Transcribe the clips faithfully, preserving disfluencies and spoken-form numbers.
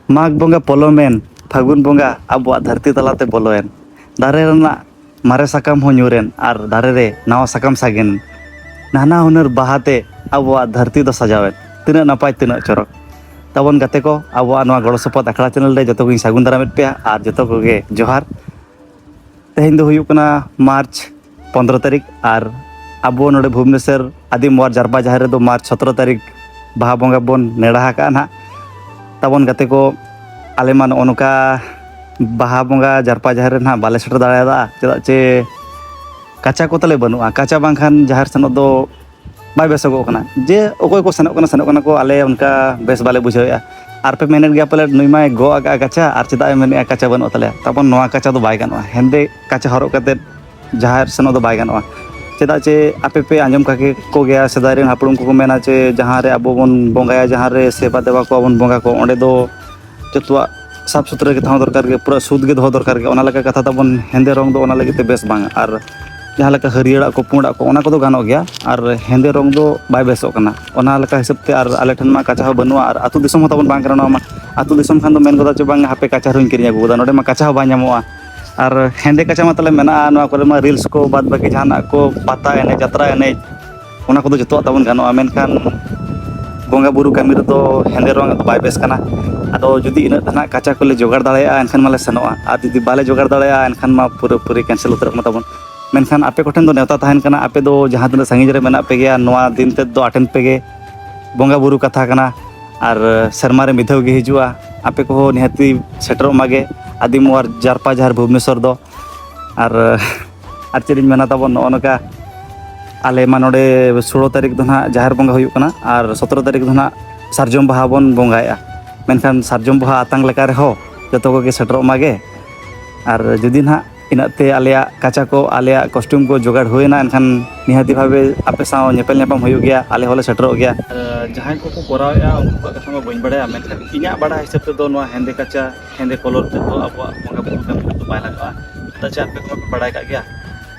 ᱢᱟᱜᱽ ᱵᱚᱸᱜᱟ ᱯᱚᱞᱚᱢᱮᱱ, ᱯᱷᱟᱹᱜᱩᱱ ᱵᱚᱸᱜᱟ ᱟᱵᱚᱣᱟᱜ ᱫᱷᱟᱹᱨᱛᱤ ᱛᱟᱞᱟᱛᱮ ᱵᱚᱞᱚᱭᱮᱱ᱾ ᱫᱟᱨᱮ ᱨᱮᱱᱟᱜ ᱢᱟᱨᱮ ᱥᱟᱠᱟᱢ ᱦᱚᱸ ᱧᱩᱨᱮᱱ ᱟᱨ ᱫᱟᱨᱮ ᱨᱮ ᱱᱟᱣᱟ ᱥᱟᱠᱟᱢ ᱥᱟᱜᱮᱱ᱾ ᱱᱟᱱᱟ ᱦᱩᱱᱟᱹᱨ ᱵᱟᱦᱟᱛᱮ ᱟᱵᱚᱣᱟᱜ ᱫᱷᱟᱹᱨᱛᱤ ᱫᱚ ᱥᱟᱡᱟᱣᱮᱱ᱾ ᱛᱤᱱᱟᱹᱜ ᱱᱟᱯᱟᱭ, ᱛᱤᱱᱟᱹᱜ ᱪᱚᱨᱚᱠ᱾ ᱛᱟᱵᱚᱱ ᱜᱟᱛᱮ ᱠᱚ, ᱟᱵᱚᱣᱟᱜ ᱱᱚᱣᱟ ᱜᱚᱲᱚ ᱥᱚᱯᱚᱦᱚᱫ ᱟᱠᱷᱲᱟ ᱪᱮᱱᱮᱞ ᱨᱮ ᱡᱚᱛᱚ ᱜᱮᱧ ᱥᱟᱹᱜᱩᱱ ᱫᱟᱨᱟᱢᱮᱫ ᱯᱮᱭᱟ ᱟᱨ ᱡᱚᱛᱚ ᱠᱚᱜᱮ ᱡᱚᱦᱟᱨ᱾ ᱛᱮᱦᱮᱧ ᱫᱚ ᱦᱩᱭᱩᱜ ᱠᱟᱱᱟ ᱢᱟᱨᱪ ᱯᱚᱱᱫᱽᱨᱚ ᱛᱟᱹᱨᱤᱠᱷ, ᱟᱨ ᱟᱵᱚ ᱱᱚᱰᱮ ᱵᱷᱩᱵᱽᱱᱮᱥᱚᱨ ᱟᱹᱫᱤᱢ ᱚᱣᱟᱨ ᱡᱟᱨᱯᱟ ᱡᱟᱦᱮᱨ ᱨᱮᱫᱚ ᱢᱟᱨᱪ ᱥᱚᱛᱨᱚ ᱛᱟᱹᱨᱤᱠᱷ ᱵᱟᱦᱟ ᱵᱚᱸᱜᱟ ᱵᱚᱱ ᱱᱮᱰᱟ ᱟᱠᱟᱫᱼᱟ ᱱᱟᱦᱟᱜ᱾ ᱛᱟᱵᱚᱱ ᱜᱟᱛᱮ ᱠᱚ, ᱟᱞᱮ ᱢᱟ ᱱᱚᱜᱼᱚ ᱱᱚᱝᱠᱟ ᱵᱟᱦᱟ ᱵᱚᱸᱜᱟ ᱡᱟᱨᱯᱟ ᱡᱟᱦᱮᱨ ᱨᱮ ᱱᱟᱦᱟᱜ ᱵᱟᱞᱮ ᱥᱮᱴᱮᱨ ᱫᱟᱲᱮᱭᱟᱫᱟ, ᱪᱮᱫᱟᱜ ᱪᱮ ᱠᱟᱪᱟ ᱠᱚ ᱛᱟᱞᱮ ᱵᱟᱹᱱᱩᱜᱼᱟ᱾ ᱠᱟᱪᱟ ᱵᱟᱝᱠᱷᱟᱱ ᱡᱟᱦᱮᱨ ᱥᱮᱱᱚᱜ ᱫᱚ ᱵᱟᱭ ᱵᱮᱥᱚᱜᱚᱜ ᱠᱟᱱᱟ᱾ ᱡᱮ ᱚᱠᱚᱭ ᱠᱚ ᱥᱮᱱᱚᱜ ᱠᱟᱱᱟ, ᱥᱮᱱᱚᱜ ᱠᱟᱱᱟ ᱠᱚ, ᱟᱞᱮ ᱚᱱᱠᱟ ᱵᱮᱥ ᱵᱟᱞᱮ ᱵᱩᱡᱷᱟᱹᱣᱮᱫᱼᱟ᱾ ᱟᱨ ᱯᱮ ᱢᱮᱱᱮᱫ ᱜᱮᱭᱟ ᱯᱟᱞᱮ ᱱᱩᱭ ᱢᱟᱭ ᱜᱚᱜ ᱟᱠᱟᱫᱼᱟ ᱠᱟᱪᱟ, ᱟᱨ ᱪᱮᱫᱟᱜ ᱮ ᱢᱮᱱᱮᱫᱼᱟ ᱠᱟᱪᱟ ᱵᱟᱹᱱᱩᱜ ᱛᱟᱞᱮᱭᱟ? ᱛᱟᱵᱚᱱ ᱱᱚᱣᱟ ᱠᱟᱪᱟ ᱫᱚ ᱵᱟᱭ ᱜᱟᱱᱚᱜᱼᱟ, ᱦᱮᱸᱫᱮ ᱠᱟᱪᱟ ᱦᱚᱨᱚᱜ ᱠᱟᱛᱮᱫ ᱡᱟᱦᱮᱨ ᱥᱮᱱᱚᱜ ᱫᱚ ᱵᱟᱭ ᱜᱟᱱᱚᱜᱼᱟ᱾ ᱪᱮᱫᱟᱜ ᱪᱮ ᱟᱯᱮ ᱯᱮ ᱟᱸᱡᱚᱢ ᱠᱟᱜ ᱠᱚ ᱜᱮᱭᱟ, ᱥᱮᱫᱟᱭ ᱨᱮᱱ ᱦᱟᱯᱲᱟᱢ ᱠᱚᱠᱚ ᱢᱮᱱᱟ ᱪᱮ ᱡᱟᱦᱟᱸ ᱨᱮ ᱟᱵᱚ ᱵᱚᱱ ᱵᱚᱸᱜᱟᱭᱟ, ᱡᱟᱦᱟᱸ ᱨᱮ ᱥᱮᱵᱟ ᱫᱮᱵᱟ ᱠᱚᱣᱟ ᱵᱚᱱ ᱵᱚᱸᱜᱟ ᱠᱚ, ᱚᱸᱰᱮ ᱫᱚ ᱡᱚᱛᱚᱣᱟᱜ ᱥᱟᱯᱷ ᱥᱩᱛᱨᱟᱹ ᱜᱮ ᱛᱟᱦᱮᱸ ᱫᱚᱨᱠᱟᱨ ᱜᱮ, ᱯᱩᱨᱟᱹ ᱥᱩᱫᱷ ᱜᱮ ᱫᱚᱦᱚ ᱫᱚᱨᱠᱟᱨ ᱜᱮ᱾ ᱚᱱᱟ ᱞᱮᱠᱟ ᱠᱟᱛᱷᱟ ᱛᱟᱵᱚᱱ ᱦᱮᱸᱫᱮ ᱨᱚᱝ ᱫᱚ ᱚᱱᱟ ᱞᱟᱹᱜᱤᱫ ᱛᱮ ᱵᱮᱥ ᱵᱟᱝ᱾ ᱟᱨ ᱡᱟᱦᱟᱸ ᱞᱮᱠᱟ ᱦᱟᱹᱨᱭᱟᱹᱲᱟᱜ ᱠᱚ, ᱯᱩᱸᱰᱟᱜ ᱠᱚ, ᱚᱱᱟ ᱠᱚᱫᱚ ᱜᱟᱱᱚᱜ ᱜᱮᱭᱟ, ᱟᱨ ᱦᱮᱸᱫᱮ ᱨᱚᱝ ᱫᱚ ᱵᱟᱭ ᱵᱮᱥᱚᱜ ᱠᱟᱱᱟ᱾ ᱚᱱᱟ ᱞᱮᱠᱟ ᱦᱤᱥᱟᱹᱵ ᱛᱮ ᱟᱨ ᱟᱞᱮ ᱴᱷᱮᱱ ᱢᱟ ᱠᱟᱪᱟ ᱦᱚᱸ ᱵᱟᱹᱱᱩᱜᱼᱟ, ᱟᱨ ᱟᱹᱛᱩ ᱫᱤᱥᱚᱢ ᱦᱚᱸ ᱛᱟᱵᱚᱱ ᱵᱟᱝ ᱠᱟᱱᱟ ᱱᱚᱣᱟ ᱢᱟ᱾ ᱟᱹᱛᱩ ᱫᱤᱥᱚᱢ ᱠᱷᱟᱱ ᱫᱚ ᱢᱮᱱ ᱜᱚᱫᱟ ᱪᱮ ᱵᱟᱝ, ᱦᱟᱯᱮ ᱠᱟᱪᱟ ᱦᱚᱸᱧ ᱠᱤᱨᱤᱧ ᱟᱹᱜᱩ ᱠᱟᱫᱟ, ᱱᱚᱰᱮ ᱢᱟ ᱠᱟᱪᱟ ᱦᱚᱸ ᱵᱟᱭ ᱧᱟᱢᱚᱜᱼᱟ᱾ ᱟᱨ ᱦᱮᱸᱫᱮ ᱠᱟᱪᱟ ᱢᱟ ᱛᱟᱞᱮ ᱢᱮᱱᱟᱜᱼᱟ, ᱱᱚᱣᱟ ᱠᱚᱨᱮ ᱢᱟ ᱨᱤᱞᱥ ᱠᱚ, ᱵᱟᱫ ᱵᱟᱹᱠᱤ ᱡᱟᱦᱟᱱᱟᱜ ᱠᱚ, ᱯᱟᱛᱟ ᱮᱱᱮᱡ, ᱡᱟᱛᱨᱟ ᱮᱱᱮᱡ, ᱚᱱᱟ ᱠᱚᱫᱚ ᱡᱚᱛᱚᱣᱟᱜ ᱛᱟᱵᱚᱱ ᱜᱟᱱᱚᱜᱼᱟ, ᱢᱮᱱᱠᱷᱟᱱ ᱵᱚᱸᱜᱟ ᱵᱩᱨᱩ ᱠᱟᱹᱢᱤ ᱨᱮᱫᱚ ᱦᱮᱸᱫᱮ ᱨᱚᱝ ᱫᱚ ᱵᱟᱭ ᱵᱮᱥ ᱠᱟᱱᱟ᱾ ᱟᱫᱚ ᱡᱩᱫᱤ ᱤᱱᱟᱹᱜ ᱫᱷᱟᱱᱟᱜ ᱠᱟᱪᱟ ᱠᱚᱞᱮ ᱡᱚᱜᱟᱲ ᱫᱟᱲᱮᱭᱟᱜᱼᱟ, ᱮᱱᱠᱷᱟᱱ ᱢᱟᱞᱮ ᱥᱮᱱᱚᱜᱼᱟ, ᱟᱨ ᱡᱩᱫᱤ ᱵᱟᱞᱮ ᱡᱚᱜᱟᱲ ᱫᱟᱲᱮᱭᱟᱜᱼᱟ, ᱮᱱᱠᱷᱟᱱ ᱢᱟ ᱯᱩᱨᱟᱹᱯᱩᱨᱤ ᱠᱮᱱᱥᱮᱞ ᱩᱛᱟᱹᱨᱚᱜ ᱠᱟᱱᱟ ᱛᱟᱵᱚᱱ᱾ ᱢᱮᱱᱠᱷᱟᱱ ᱟᱯᱮ ᱠᱚᱴᱷᱮᱱ ᱫᱚ ᱱᱮᱣᱛᱟ ᱛᱟᱦᱮᱱ ᱠᱟᱱᱟ, ᱟᱯᱮ ᱫᱚ ᱡᱟᱦᱟᱸ ᱛᱤᱱᱟᱹᱜ ᱥᱟᱺᱜᱤᱧ ᱨᱮ ᱢᱮᱱᱟᱜ ᱯᱮ ᱜᱮᱭᱟ, ᱱᱚᱣᱟ ᱫᱤᱱ ᱛᱮᱫ ᱫᱚ ᱟᱴᱮᱱ ᱯᱮᱜᱮ᱾ ᱵᱚᱸᱜᱟ ᱵᱩᱨᱩ ᱠᱟᱛᱷᱟ ᱠᱟᱱᱟ, ᱟᱨ ᱥᱮᱨᱢᱟ ᱨᱮ ᱢᱤᱫ ᱫᱷᱟᱣ ᱜᱮ ᱦᱤᱡᱩᱜᱼᱟ᱾ ᱟᱯᱮ ᱠᱚᱦᱚᱸ ᱱᱤᱦᱟᱹᱛᱤ ᱥᱮᱴᱮᱨᱚᱜ ᱢᱟᱜᱮ ᱟᱹᱫᱤᱢ ᱚᱣᱟᱨ ᱡᱟᱨᱯᱟ ᱡᱟᱦᱮᱨ ᱵᱷᱩᱵᱽᱱᱮᱥᱚᱨ ᱫᱚ᱾ ᱟᱨ ᱟᱨ ᱪᱮᱫ ᱤᱧ ᱢᱮᱱᱟ ᱛᱟᱵᱚᱱ, ᱱᱚᱜᱼᱚ ᱱᱚᱝᱠᱟ ᱟᱞᱮ ᱢᱟ ᱱᱚᱰᱮ ᱥᱳᱞᱳ ᱛᱟᱹᱨᱤᱠᱷ ᱫᱚ ᱱᱟᱦᱟᱜ ᱡᱟᱦᱮᱨ ᱵᱚᱸᱜᱟ ᱦᱩᱭᱩᱜ ᱠᱟᱱᱟ, ᱟᱨ ᱥᱚᱛᱨᱚ ᱛᱟᱹᱨᱤᱠᱷ ᱫᱚ ᱱᱟᱦᱟᱜ ᱥᱟᱨᱡᱚᱢ ᱵᱟᱦᱟ ᱵᱚᱱ ᱵᱚᱸᱜᱟᱭᱮᱫᱼᱟ᱾ ᱢᱮᱱᱠᱷᱟᱱ ᱥᱟᱨᱡᱚᱢ ᱵᱟᱦᱟ ᱟᱛᱟᱝ ᱞᱮᱠᱟ ᱨᱮᱦᱚᱸ ᱡᱚᱛᱚ ᱠᱚᱜᱮ ᱥᱮᱴᱮᱨᱚᱜ ᱢᱟᱜᱮ᱾ ᱟᱨ ᱡᱩᱫᱤ ᱱᱟᱦᱟᱜ ᱤᱱᱟᱹᱜ ᱛᱮ ᱟᱞᱮᱭᱟᱜ ᱠᱟᱪᱟ ᱠᱚ, ᱟᱞᱮᱭᱟᱜ ᱠᱚᱥᱴᱤᱭᱩᱢ ᱠᱚ ᱡᱚᱜᱟᱲ ᱦᱩᱭᱮᱱᱟ, ᱮᱱᱠᱷᱟᱱ ᱱᱤᱦᱟᱹᱛᱤ ᱵᱷᱟᱵᱮ ᱟᱯᱮ ᱥᱟᱶ ᱧᱮᱯᱮᱞ ᱧᱟᱯᱟᱢ ᱦᱩᱭᱩᱜ ᱜᱮᱭᱟ, ᱟᱞᱮ ᱦᱚᱸᱞᱮ ᱥᱮᱴᱮᱨᱚᱜ ᱜᱮᱭᱟ᱾ ᱟᱨ ᱡᱟᱦᱟᱸᱭ ᱠᱚᱠᱚ ᱠᱚᱨᱟᱣᱮᱫᱼᱟ, ᱩᱱᱠᱩᱣᱟᱜ ᱠᱟᱛᱷᱟ ᱢᱟ ᱵᱟᱹᱧ ᱵᱟᱲᱟᱭᱟ, ᱢᱮᱱᱠᱷᱟᱱ ᱤᱧᱟᱹᱜ ᱵᱟᱲᱟᱭ ᱦᱤᱥᱟᱹᱵ ᱛᱮᱫᱚ ᱱᱚᱣᱟ ᱦᱮᱸᱫᱮ ᱠᱟᱪᱟ, ᱦᱮᱸᱫᱮ ᱠᱚᱞᱚᱨ ᱛᱮᱫᱚ ᱟᱵᱚᱣᱟᱜ ᱵᱚᱸᱜᱟ ᱵᱩᱨᱩ ᱠᱟᱹᱢᱤ ᱨᱮᱫᱚ ᱵᱟᱭ ᱞᱟᱜᱟᱜᱼᱟ᱾ ᱪᱮᱫᱟᱜ ᱪᱮ ᱟᱯᱮ ᱠᱚᱢᱟ ᱯᱮ ᱵᱟᱲᱟᱭ ᱠᱟᱜ ᱜᱮᱭᱟ,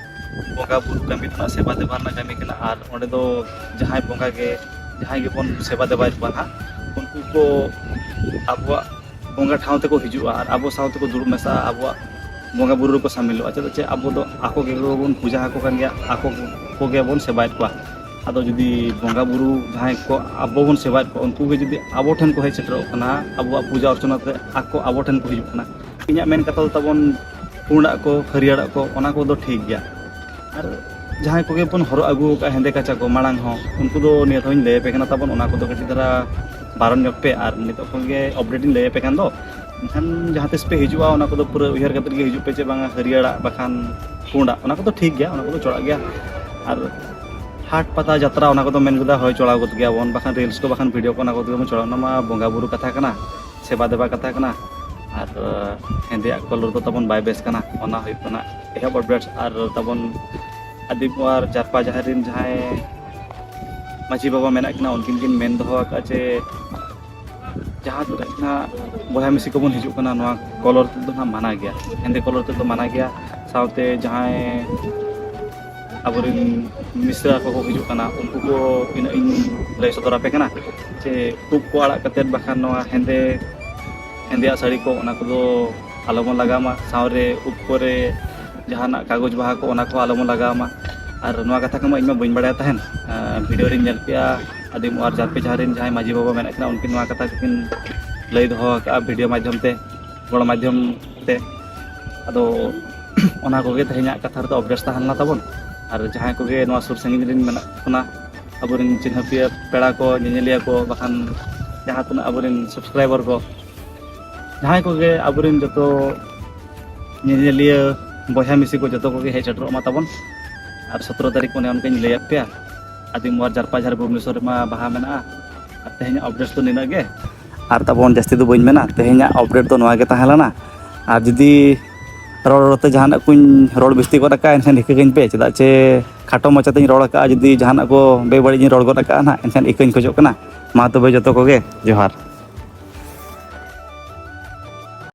ᱵᱚᱸᱜᱟ ᱵᱩᱨᱩ ᱠᱟᱹᱢᱤ ᱫᱚ ᱱᱟᱜ ᱥᱮᱵᱟ ᱫᱮᱵᱟ ᱨᱮᱱᱟᱜ ᱠᱟᱹᱢᱤ ᱠᱟᱱᱟ, ᱟᱨ ᱚᱸᱰᱮ ᱫᱚ ᱡᱟᱦᱟᱸᱭ ᱵᱚᱸᱜᱟ ᱜᱮ, ᱡᱟᱦᱟᱸᱭ ᱜᱮᱵᱚᱱ ᱥᱮᱵᱟ ᱫᱮᱵᱟᱭᱮᱫ ᱠᱚᱣᱟ ᱱᱟᱜ, ᱩᱱᱠᱩ ᱠᱚ ᱟᱵᱚᱣᱟᱜ ᱵᱚᱸᱜᱟ ᱴᱷᱟᱶ ᱛᱮᱠᱚ ᱦᱤᱡᱩᱜᱼᱟ ᱟᱨ ᱟᱵᱚ ᱥᱟᱶ ᱛᱮᱠᱚ ᱫᱩᱲᱩᱵ ᱢᱮᱥᱟᱜᱼᱟ, ᱟᱵᱚᱣᱟᱜ ᱵᱚᱸᱜᱟ ᱵᱩᱨᱩ ᱨᱮᱠᱚ ᱥᱟᱢᱤᱞᱚᱜᱼᱟ᱾ ᱪᱮᱫᱟᱜ ᱪᱮ ᱟᱵᱚ ᱫᱚ ᱟᱠᱚ ᱜᱮᱵᱚᱱ ᱯᱩᱡᱟ ᱟᱠᱚ ᱠᱟᱱ ᱜᱮᱭᱟ, ᱟᱠᱚ ᱠᱚᱜᱮ ᱵᱚᱱ ᱥᱮᱵᱟᱭᱮᱫ ᱠᱚᱣᱟ᱾ ᱟᱫᱚ ᱡᱩᱫᱤ ᱵᱚᱸᱜᱟ ᱵᱩᱨᱩ ᱡᱟᱦᱟᱸᱭ ᱠᱚ ᱟᱵᱚ ᱵᱚᱱ ᱥᱮᱵᱟᱭᱮᱫ ᱠᱚᱣᱟ, ᱩᱱᱠᱩ ᱜᱮ ᱡᱩᱫᱤ ᱟᱵᱚ ᱴᱷᱮᱱ ᱠᱚ ᱦᱮᱡ ᱥᱮᱴᱮᱨᱚᱜ ᱠᱟᱱᱟ, ᱟᱵᱚᱣᱟᱜ ᱯᱩᱡᱟ ᱚᱨᱪᱚᱱᱟ ᱛᱮ ᱟᱠᱚ ᱟᱵᱚ ᱴᱷᱮᱱ ᱠᱚ ᱦᱤᱡᱩᱜ ᱠᱟᱱᱟ, ᱤᱧᱟᱹᱜ ᱢᱮᱱ ᱠᱟᱛᱷᱟ ᱫᱚ ᱛᱟᱵᱚᱱ ᱯᱩᱸᱰᱟᱜ ᱠᱚ, ᱦᱟᱹᱨᱭᱟᱹᱲᱟᱜ ᱠᱚ, ᱚᱱᱟ ᱠᱚᱫᱚ ᱴᱷᱤᱠ ᱜᱮᱭᱟ᱾ ᱟᱨ ᱡᱟᱦᱟᱸᱭ ᱠᱚᱜᱮ ᱵᱚᱱ ᱦᱚᱨᱚᱜ ᱟᱹᱜᱩ ᱟᱠᱟᱫ ᱦᱮᱸᱫᱮ ᱠᱟᱪᱟ ᱠᱚ ᱢᱟᱲᱟᱝ ᱦᱚᱸ, ᱩᱱᱠᱩ ᱫᱚ ᱱᱤᱭᱟᱹ ᱫᱷᱟᱣ ᱤᱧ ᱞᱟᱹᱭ ᱟᱯᱮ ᱠᱟᱱᱟ ᱛᱟᱵᱚᱱ, ᱚᱱᱟ ᱠᱚᱫᱚ ᱠᱟᱹᱴᱤᱡ ᱫᱷᱟᱨᱟ ᱵᱟᱨᱚᱱ ᱧᱚᱜ ᱯᱮ᱾ ᱟᱨ ᱱᱤᱛᱚᱜ ᱠᱷᱚᱱ ᱜᱮ ᱟᱯᱰᱮᱴ ᱤᱧ ᱞᱟᱹᱭ ᱟᱯᱮ ᱠᱟᱱ ᱫᱚ, ᱮᱱᱠᱷᱟᱱ ᱡᱟᱦᱟᱸ ᱛᱤᱥ ᱯᱮ ᱦᱤᱡᱩᱜᱼᱟ, ᱚᱱᱟ ᱠᱚᱫᱚ ᱯᱩᱨᱟᱹ ᱩᱭᱦᱟᱹᱨ ᱠᱟᱛᱮᱫ ᱜᱮ ᱦᱤᱡᱩᱜ ᱯᱮ, ᱪᱮ ᱵᱟᱝᱟ ᱦᱟᱹᱨᱭᱟᱹᱲᱟᱜ ᱵᱟᱠᱷᱟᱱ ᱯᱩᱸᱰᱟᱜ, ᱚᱱᱟ ᱠᱚᱫᱚ ᱴᱷᱤᱠ ᱜᱮᱭᱟ, ᱚᱱᱟ ᱠᱚᱫᱚ ᱪᱚᱲᱟᱜ ᱜᱮᱭᱟ᱾ ᱟᱨ ᱦᱟᱴ ᱯᱟᱛᱟ ᱡᱟᱛᱨᱟ ᱚᱱᱟ ᱠᱚᱫᱚ ᱢᱮᱱ ᱠᱮᱫᱟ ᱦᱳᱭ ᱪᱚᱲᱟᱣ ᱜᱚᱫ ᱜᱮᱭᱟ ᱵᱚᱱ, ᱵᱟᱠᱷᱟᱱ ᱨᱤᱞᱥ ᱠᱚ ᱵᱟᱠᱷᱟᱱ ᱵᱷᱤᱰᱤᱭᱳ ᱠᱚ ᱚᱱᱟ ᱠᱚᱫᱚ ᱵᱚᱱ ᱪᱚᱲᱟᱣ, ᱚᱱᱟ ᱢᱟ ᱵᱚᱸᱜᱟ ᱵᱩᱨᱩ ᱠᱟᱛᱷᱟ ᱠᱟᱱᱟ, ᱥᱮᱵᱟ ᱫᱮᱵᱟ ᱠᱟᱛᱷᱟ ᱠᱟᱱᱟ᱾ ᱟᱨ ᱦᱮᱸᱫᱮᱭᱟᱜ ᱠᱚᱞᱚᱨ ᱫᱚ ᱛᱟᱵᱚᱱ ᱵᱟᱭ ᱵᱮᱥ ᱠᱟᱱᱟ᱾ ᱚᱱᱟ ᱦᱩᱭᱩᱜ ᱠᱟᱱᱟ ᱮᱦᱚᱵ ᱟᱯᱰᱮᱴ᱾ ᱟᱨ ᱛᱟᱵᱚᱱ ᱟᱹᱫᱤᱢ ᱚᱣᱟᱨ ᱡᱟᱨᱯᱟ ᱡᱟᱦᱮᱨ ᱨᱮᱱ ᱡᱟᱦᱟᱸᱭ ᱢᱟᱹᱡᱷᱤ ᱵᱟᱵᱟ ᱢᱮᱱᱟᱜ ᱠᱤᱱᱟ, ᱩᱱᱠᱤᱱ ᱠᱤᱱ ᱢᱮᱱ ᱫᱚᱦᱚ ᱟᱠᱟᱫᱼᱟ ᱡᱮ ᱡᱟᱦᱟᱸ ᱛᱤᱱᱟᱹᱜ ᱱᱟᱜ ᱵᱚᱭᱦᱟ ᱢᱤᱥᱤ ᱠᱚᱵᱚᱱ ᱦᱤᱡᱩᱜ ᱠᱟᱱᱟ, ᱱᱚᱣᱟ ᱠᱚᱞᱚᱨ ᱛᱮᱫᱚ ᱱᱟᱜ ᱢᱟᱱᱟ ᱜᱮᱭᱟ, ᱦᱮᱸᱫᱮ ᱠᱚᱞᱚᱨ ᱛᱮᱫᱚ ᱢᱟᱱᱟ ᱜᱮᱭᱟ᱾ ᱥᱟᱶᱛᱮ ᱡᱟᱦᱟᱸᱭ ᱟᱵᱚᱨᱮᱱ ᱢᱤᱥᱨᱟ ᱠᱚᱠᱚ ᱦᱤᱡᱩᱜ ᱠᱟᱱᱟ, ᱩᱱᱠᱩ ᱠᱚ ᱛᱤᱱᱟᱹᱜ ᱤᱧ ᱞᱟᱹᱭ ᱥᱚᱫᱚᱨ ᱟᱯᱮ ᱠᱟᱱᱟ, ᱡᱮ ᱩᱵ ᱠᱚ ᱟᱲᱟᱜ ᱠᱟᱛᱮᱫ ᱵᱟᱠᱷᱟᱱ ᱱᱚᱣᱟ ᱦᱮᱸᱫᱮ ᱦᱮᱸᱫᱮᱭᱟᱜ ᱥᱟᱹᱲᱤ ᱠᱚ, ᱚᱱᱟ ᱠᱚᱫᱚ ᱟᱞᱚᱵᱚᱱ ᱞᱟᱜᱟᱣ ᱢᱟ᱾ ᱥᱟᱶᱨᱮ ᱩᱵ ᱠᱚᱨᱮ ᱡᱟᱦᱟᱱᱟᱜ ᱠᱟᱜᱚᱡᱽ ᱵᱟᱦᱟ ᱠᱚ, ᱚᱱᱟ ᱠᱚ ᱟᱞᱚᱵᱚᱱ ᱞᱟᱜᱟᱣ ᱢᱟ᱾ ᱟᱨ ᱱᱚᱣᱟ ᱠᱟᱛᱷᱟ ᱠᱚᱢᱟ ᱤᱧ ᱢᱟ ᱵᱟᱹᱧ ᱵᱟᱲᱟᱭᱟ ᱛᱟᱦᱮᱱ᱾ ᱟᱨ ᱵᱷᱤᱰᱤᱭᱳ ᱨᱤᱧ ᱧᱮᱞ ᱠᱮᱜᱼᱟ, ᱟᱹᱫᱤᱢ ᱚᱣᱟᱨ ᱡᱟᱨᱯᱮ ᱡᱟᱦᱟᱸ ᱨᱮᱱ ᱡᱟᱦᱟᱸᱭ ᱢᱟᱹᱡᱷᱤ ᱵᱟᱵᱟ ᱢᱮᱱᱟᱜ ᱠᱤᱱᱟ, ᱩᱱᱠᱤᱱ ᱱᱚᱣᱟ ᱠᱟᱛᱷᱟ ᱠᱚᱠᱤᱱ ᱞᱟᱹᱭ ᱫᱚᱦᱚ ᱟᱠᱟᱫᱼᱟ ᱵᱷᱤᱰᱤᱭᱳ ᱢᱟᱫᱽᱫᱷᱚᱢ ᱛᱮ, ᱜᱚᱲᱚ ᱢᱟᱫᱽᱫᱷᱚᱢ ᱛᱮ᱾ ᱟᱫᱚ ᱚᱱᱟ ᱠᱚᱜᱮ ᱛᱮᱦᱮᱧᱟᱜ ᱠᱟᱛᱷᱟ ᱨᱮᱫᱚ ᱟᱯᱰᱮᱴ ᱛᱟᱦᱮᱸ ᱞᱮᱱᱟ ᱛᱟᱵᱚᱱ᱾ ᱟᱨ ᱡᱟᱦᱟᱸᱭ ᱠᱚᱜᱮ ᱱᱚᱣᱟ ᱥᱩᱨ ᱥᱟᱺᱜᱤᱧ ᱨᱮᱱ ᱢᱮᱱᱟᱜ ᱵᱚᱱᱟ, ᱟᱵᱚᱨᱮᱱ ᱪᱤᱱᱦᱟᱹᱯᱤᱭᱟᱹ ᱯᱮᱲᱟ ᱠᱚ, ᱧᱮᱧᱮᱞᱤᱭᱟᱹ ᱠᱚ, ᱵᱟᱠᱷᱟᱱ ᱡᱟᱦᱟᱸ ᱛᱤᱱᱟᱹᱜ ᱟᱵᱚᱨᱮᱱ ᱥᱟᱵᱥᱠᱨᱟᱭᱵᱟᱨ ᱠᱚ, ᱡᱟᱦᱟᱸᱭ ᱠᱚᱜᱮ ᱟᱵᱚᱨᱮᱱ ᱡᱚᱛᱚ ᱧᱮᱧᱮᱞᱤᱭᱟᱹ ᱵᱚᱭᱦᱟ ᱢᱤᱥᱤ ᱠᱚ ᱡᱚᱛᱚ ᱠᱚᱜᱮ ᱦᱮᱡ ᱥᱮᱴᱮᱨᱚᱜ ᱢᱟ ᱛᱟᱵᱚᱱ᱾ ᱟᱨ ᱥᱚᱛᱨᱚ ᱛᱟᱹᱨᱤᱠᱷ ᱚᱱᱮ ᱚᱱᱠᱟᱧ ᱞᱟᱹᱭᱟᱫ ᱯᱮᱭᱟ, ᱟᱹᱫᱤᱢ ᱚᱣᱟᱨ ᱡᱟᱨᱯᱟ ᱡᱟᱦᱟᱨ ᱵᱷᱩᱵᱽᱱᱮᱥᱚᱨ ᱨᱮᱢᱟ ᱵᱟᱦᱟ ᱢᱮᱱᱟᱜᱼᱟ᱾ ᱟᱨ ᱛᱮᱦᱮᱧᱟᱜ ᱟᱯᱰᱮᱴ ᱫᱚ ᱱᱤᱱᱟᱹᱜ ᱜᱮ᱾ ᱟᱨ ᱛᱟᱵᱚᱱ ᱡᱟᱹᱥᱛᱤ ᱫᱚ ᱵᱟᱹᱧ ᱢᱮᱱᱟ, ᱛᱮᱦᱮᱧᱟᱜ ᱟᱯᱰᱮᱴ ᱫᱚ ᱱᱚᱣᱟ ᱜᱮ ᱛᱟᱦᱮᱸ ᱞᱮᱱᱟ᱾ ᱟᱨ ᱡᱩᱫᱤ ᱨᱚᱲ ᱨᱚᱲᱛᱮ ᱡᱟᱦᱟᱱᱟᱜ ᱠᱚᱧ ᱨᱚᱲ ᱵᱤᱥᱛᱤ ᱜᱚᱫ ᱟᱠᱟᱫᱼᱟ, ᱮᱱᱠᱷᱟᱱ ᱤᱠᱟᱹ ᱠᱟᱹᱧ ᱯᱮ, ᱪᱮᱫᱟᱜ ᱪᱮ ᱠᱷᱟᱴᱚ ᱢᱟᱪᱷᱟᱛᱮᱧ ᱨᱚᱲ ᱟᱠᱟᱫᱼᱟ᱾ ᱡᱩᱫᱤ ᱡᱟᱦᱟᱱᱟᱜ ᱠᱚ ᱵᱮᱵᱟᱹᱲᱤᱡ ᱤᱧ ᱨᱚᱲ ᱜᱚᱫ ᱟᱠᱟᱫᱼᱟ ᱱᱟᱦᱟᱜ, ᱮᱱᱠᱷᱟᱱ ᱤᱠᱟᱹᱧ ᱠᱷᱚᱡᱚᱜ ᱠᱟᱱᱟ᱾ ᱢᱟ ᱛᱚᱵᱮ ᱡᱚᱛᱚ ᱠᱚᱜᱮ ᱡᱚᱦᱟᱨ᱾